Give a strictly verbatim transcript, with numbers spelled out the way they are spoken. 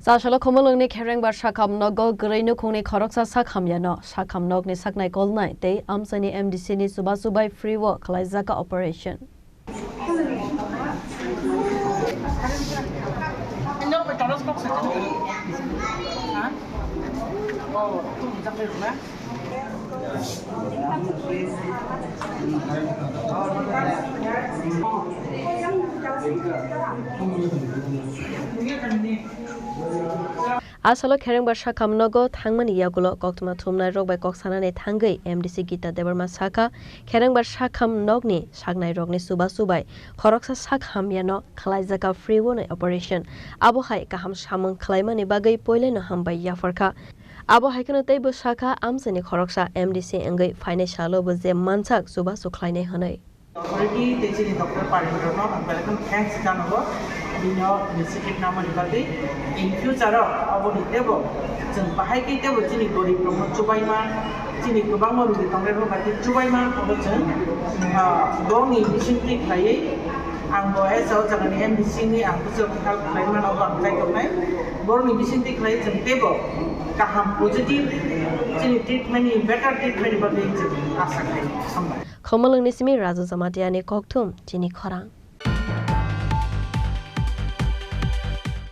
Tasalo Khumulwngni Kherengbar sakham nogo kwrwi nukhungni khoroksa sak hamyano. Sakham nokni saknai kolnai tei amchaini M D C ni chubachu bai free o khwlaijak operation. Asalo Kherengbar sakham nogo thangmani yagulo koktwma thumnai rok bai kok sanani thangwi M D C Gita Debbarma sakha, Kherengbar sakham nokni saknai rokni chubachu bai khoroksa sak hamyano khwlaijak free o nai operation. Abo hai kaham samung khwlaimani bagwi poileno hambai yapharkha. Abo hai kheno teibo sakha, amchaini khoroksa M D C wngwi phainai salo bo je mansak chubachu khlainai hwnwi. Authority tei chini Doctor Parindra no ang belai kheno thanks janago, bini initiative namani bagwi. In future o aboni teibo chwng bahai khe teibo chini gorib rokno chubaima, chini kwbangma rugi tongnai rok bai khe chubaima, obo chwng, ah, bongni bisingtwi khlaiwi ang bo as a o jagani M D C ni ang bwswk help khlai mano, obo ang khlai tongnai. Borokni bisingtwi khlai chwng teibo kaham positive chini treatment ni better treatment ni bagwi chwng asa khlai. Hambai. Khumulwngni simi Raju Jamatia ni kokthum chini khorang.